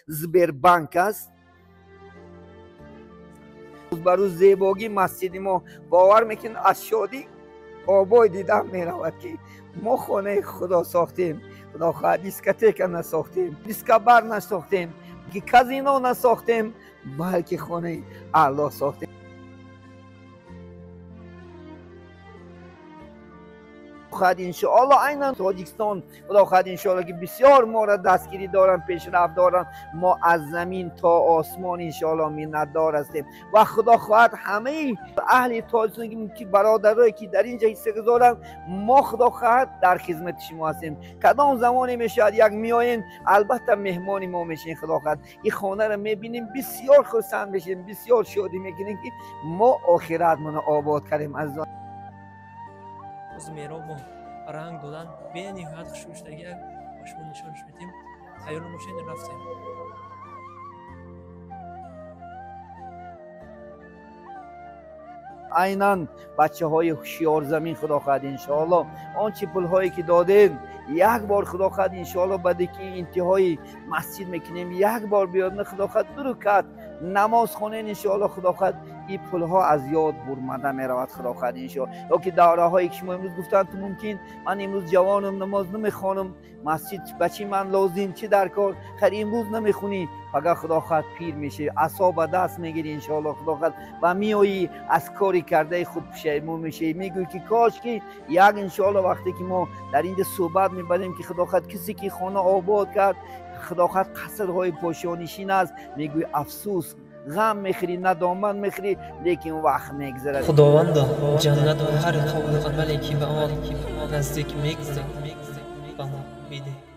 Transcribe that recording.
Сбербанк аст. Ба рӯз зебогии масҷиди мо бовар мекунед, аз шодӣ обой дидам меравад, ки мо хонаи Худо сохтем. Худо хоҳад, дискотека насохтем, дискобар насохтем, ки казино насохтем, балки хонаи Аллоҳ сохтем. Хоҳад, иншоалло, айнан Тоҷикистон, Худо хоҳад, иншоалло, ки бисёр моро дастгирӣ доранд, пешрафт доранд. Мо аз замин то осмон, иншоалло, миннатдор ҳастем ва Худо хоҳад, ҳамаи аҳли Тоҷикистон, ки бародарое ки дар ин ҷа ҳисса гузоранд, мо, Худо хоҳад, дар хизмати шумо ҳастем. Кадом замоне мешавад, як меоем, албатта меҳмони мо мешем. Худо хоҳад, ин хонаро мебинем, бисёр хурсанд мешем, бисёр шодӣ мекунем, ки мо охиратмонро обод кардем, азизон. Меҳробо ранг додан бениҳоят хушрӯштагиак ба шумо нишонш медиҳем. Тайёр бошед, рафтем. Айнан бачаҳои ҳушёрзамин, Худо хоҳад, иншоалло, он чи пулҳое ки додем, як бор, Худо хоҳад, иншоалло, баъде ки интиҳои масҷид мекунем, як бор биёд, Худо хоҳад, ду рукат намоз хонен, иншоалло, Худо хоҳад, ин пулҳо аз ёд бурмада меравад, Худо хоҳад, иншоалло. Ё ки давраҳое ки шумо имрӯз гуфтанд, ту мумкин ман имрӯз ҷавонам, намоз намехонам, масҷид ба чӣ ман лозим, чӣ дар кор? Хайр, имрӯз намехонӣ, фақат, Худо хоҳад, пир мешавӣ, асо ба даст мегирӣ, иншоалло, Худо хоҳад, ва меоӣ, аз кори кардаи худ пушаймон мешавӣ, мегӯӣ ки кош ки як, иншоалло, вақте ки мо дар инҷа суҳбат мебарем, ки, Худо хоҳад, касе ки хона обод кард, Худо хоҳад, қасрҳои пошонишин аст, мегӯӣ афсӯс, ғам мехӯрӣ, надомат мехӯрӣ, лекин вақт мегзарад. Худовандо, ҷаннат ва ҳар қавлу амале ки ба он наздик мекунад, ба мо бидеҳ.